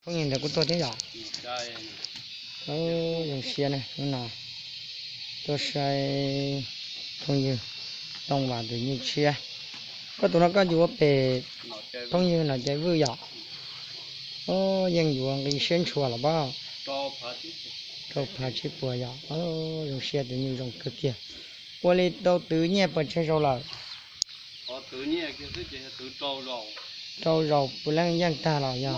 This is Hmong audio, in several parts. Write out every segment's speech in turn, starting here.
Phooj ywg ntawd kuj tuaj thiab yom? Zoo siab na, hnub no tuaj saib phooj ywg Tooj Vas tus nyuj tshiab. Koj tus no koj yuav pem phooj ywg Nom Cai Vwj yom? Yeej yuav nqi siab ntshua los pob? Rau phav tsib puas yom? Zoo siab, tus nyuj zoo kawg kiag. Ua li tau twv nyiaj puas tsawg zaus lawm? Rau zaus puav leej yeej tag los yog?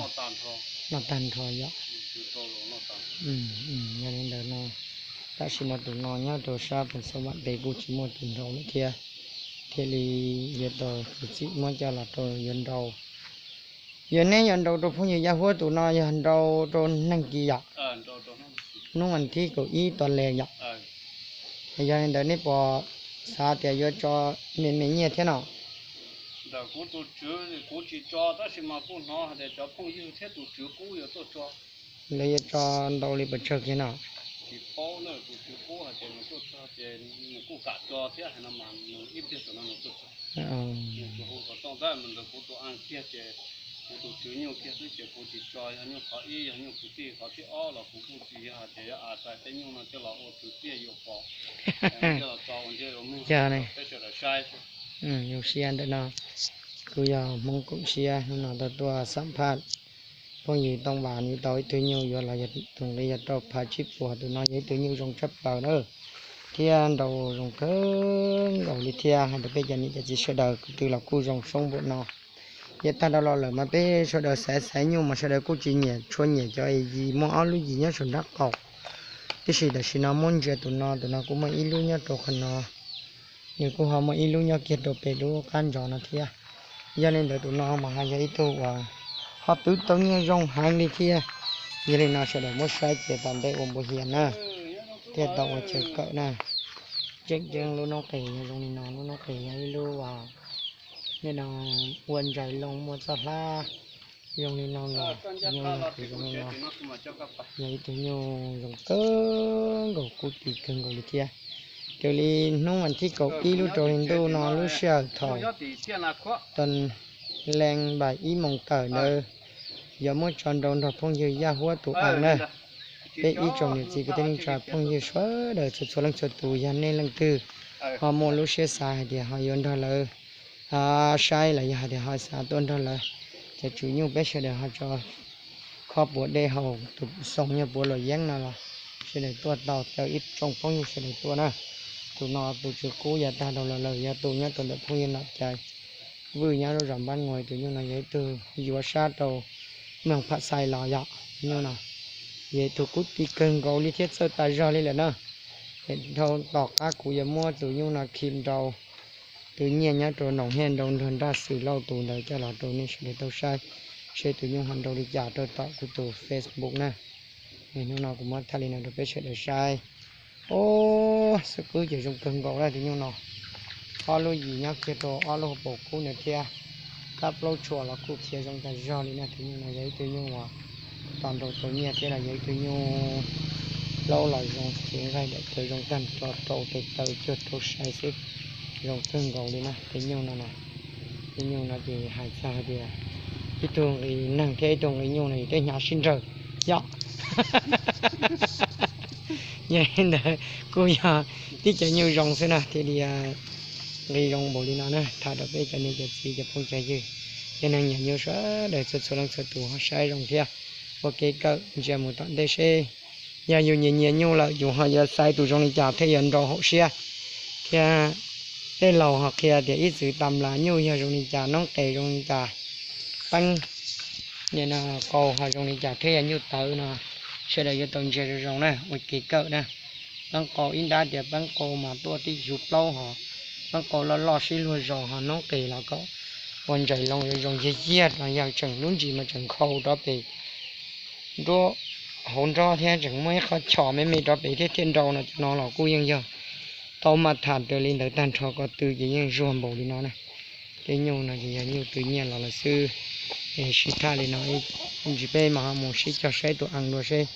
Noj tag nrho yom? Yog li ntawd no, tam sim no tus no nyob rau sab Phoos Xab Vam pem kuj tsis muaj tus nrau lawm thiab, thiaj li yuav tau tus txim muab coj los rau yuav nrau. Yog neb yuav nrau rau phooj ywg Yaj Huab tus no yog nrau rau neeg kis yom? Hnub vas thib kaum ib tos les yom? Yog li ntawd neb puas xav tias yuav tso me me nyiaj thiab no? Ntawm kuv tus tswv kuv tsis tso, tab sis mas kuj hnov hais tias cov phooj ywg thiab tus tswv qub yuav tuaj tso. Lawv yuav tso ntau li puas tsawg kiag no? Tsis paub na, tus tswv qub hais tias nws tuaj tso ces nws kuj kam tso thiab, hais no mas nws ib pliag tom no nws tuaj tso. Nws tsuas hu xov tooj tab mas ntawd kuv tus a kiag ces kuv tus tswv nyuj kiag xwb ces kuv tsis tso, yog nyuj qhov ib, yog nyuj kwv tij qhov thib ob los kuv kuj tsis yog hais tias yuav a txais tej nyuj no coj los ua kwv tij yuav pov, coj los tso ua ntej ua muag rau peb sawv daws saib. Zoo siab ntawm no, kuv yog Hmoob Koom Siab, hnub no tau tuaj xam phaj phooj ywg Tooj Vas nws tau ib tug nyuj yuav los yog tus nqi yog rau phav tsib puas, tus no yog ib tug nyuj zoo tshaj plaws na, thiab nrau zoo kawg nkaus li thiab. Hais rau peb cov niam cov txiv sawv daws kwv tij los kuj zoo soob npaum no. Yav tag dhau los lawm mas peb sawv daws xaiv xaiv nyuj mas sawv daws kuj tsis nyiam, tshua nyiam cov yim muaj ob lub yim nyob saum nraub qaum. Tiam sis tam sim no muab ntsia tus no, tus no kuj muaj ib lub nyob rau qhov no, nws kuj ho muaj ib lub nyob kiag rau pem lub qab ntsov no thiab. Yog li ntawd tus no mas ho yog ib tug uas ho twv tau nyiaj zoo heev li thiab. Yog li no sawv daws muab saib cia tom ntej ua npua hias na, thiaj tau ua chaw kawm na. Tseem ceeb lub noob qes yog zoo li no, lub noob qes yog ib lub uas nim no ua ntsais loo muaj txoj hlab zoo li no los, nyuj los kuj zoo li no. Yog ib tug nyuj zoo kawg nkaus, kub ti kawg nkaus li thiab. Raws li hnub vas thib kaum ib lub rau hli ntuj no lub sij hawm thaum tag leej npaim ib moos tawm ntawd, yuav muab tso nrau nrog phooj ywg Yaj Huab tus a na. Peb ib tsoom niam txiv kwv tij neej tsa phooj ywg sawv daws txhua txhua leej txhua tus, yog nej leej twg ho muaj lub siab xav hais tias ho yuav nrog lawv saib los yog hais tias ho xav tuaj nrog lawv cov tswv nyuj, peb sawv daws ho tso khob puav dej haus tus xoo nyuag puav luam yeeb no los sawv daws tuaj tau, caw ib tsoom phooj ywg sawv daws tuaj na. Tus no tus tswv qub yav tag dhau los lawm, yog tus nyob rau ntawm phooj ywg Nom Cai Vwj nyob lub zos Npab Nguas, tus nyuj no yog ib tug yuav sab rau Moos Pham Xais los yom. Tus nyuj no yog ib tug kub ti kawg nkaus li thiab txawj tas zog li lawm na. Dhau tom qab kuv yuav muab tus nyuj no khi nrau, tus nyiaj nyob rau noog hiaj nrau nrog nraj xwm lauj tus ntawd coj los rau nej sawv daws tau saib, seb tus nyuj ho nrau li cas rau tom kuv tus Facebook na. Hnub no kuv muab thaij li no rau peb sawv daws saib. Ub, xub qwb ces zoo kawg nkaus lawm tus nyuj no. Ob lub yim nyob kiag rau ob lub hauv paus kub ntawd thiab. Kab plaub tshuam los kuj khiav zoo tas zog li na. Tus nyuj no yog ib tug nyuj uas tos nrau tau nyiaj thiab los yog ib tug nyuj plaub los zoo, cev nqaij daim tawv zoo tag nrho, rau tes taw cuag rau sai xwb. Zoo kawg nkaus li na tus nyuj no na. Tus nyuj no ces hais txog hais tias ib tug nqi neeg thiab ib tug nqi nyuj no yus tej hnyav sib nrawg yom. Yog li ntawd kuj yog tib cov nyuj zoo xwb na thiaj li nqi zoo npaum li no na. Tham rau peb cov niam cov txiv cov phooj cov ywg, cov neeg nyiam nyuj sawv daws txhua txhua leej txhua tus ho saib zoo thiab ua kev kawm ntsia mus tom ntej seb yog yus nyiam nyiam nyuj lawm yus ho yuav xaiv tus zoo li cas thiaj yuav nrau hauv siab thiab. Tej laus ho qhia tias ib txwm tam las nyuj yog zoo li cas, noob qes zoo li cas, peeb qau ho zoo li cas thiab yog nyuj tawv no, sawv daws yuav tau ntsia zoo zoo na ua kev kawm na. Peeb qau ib nrab tias peeb qau mas tuaj tib xyuv plaub ho, peeb qau loj loj sib luag zos ho noob qes los kom ua ntsais loo zoo zoo yiag yiag no yog tseem lub ntsis mas tseem nkhaus rov pem nruab hauv nrob thiab tseem muaj ib qho chom me me rov pem thiab thiaj nrau no, cov no los kuj yeej yog tau mas tham raws li ntawd tag nrho ko tw ces yeej zuag npaum li no na. Tej nyuj no ces yog nyuj tw nyiaj los lawm xwb. Sib tham li no, ntsis peb mam ho mus sib cog saib tus ees dua seb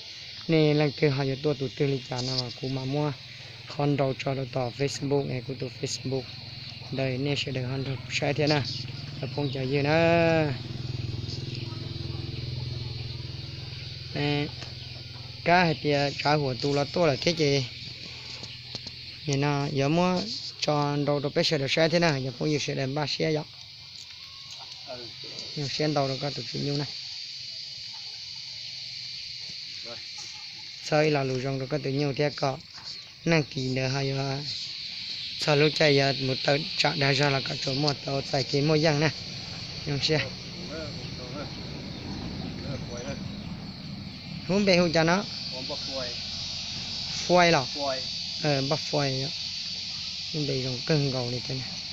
nej leej twg ho yuav tuaj tus twg li cas no los kuv mam muab qhov nrau tso rau tom Facebook es kuv tus Facebook ntawd nej sawv daws ho nrog kuv saib thiab na, cov phooj cov ywg na. Kab hais tias tsav huam tus los tuaj lawm thiab ces nim no yuav muab tso nrau rau peb sawv daws saib thiab na, yog phooj ywg sawv daws npaj siab yom. Zoo siab ntau rau koj tus txiv nyuj na. Txhawb ib lo lus zoo rau koj tus nyuj thiab kom neej kis ntawd ho yuav txog lub caij yuav mus tawm tsam dag zog los kom tsuas muaj tau txais kev muaj yeej na. Zoo siab. Lub npe hu cas no? Fuai los? Npaj Fuai. Lub npe zoo kawg nkaus li thiab.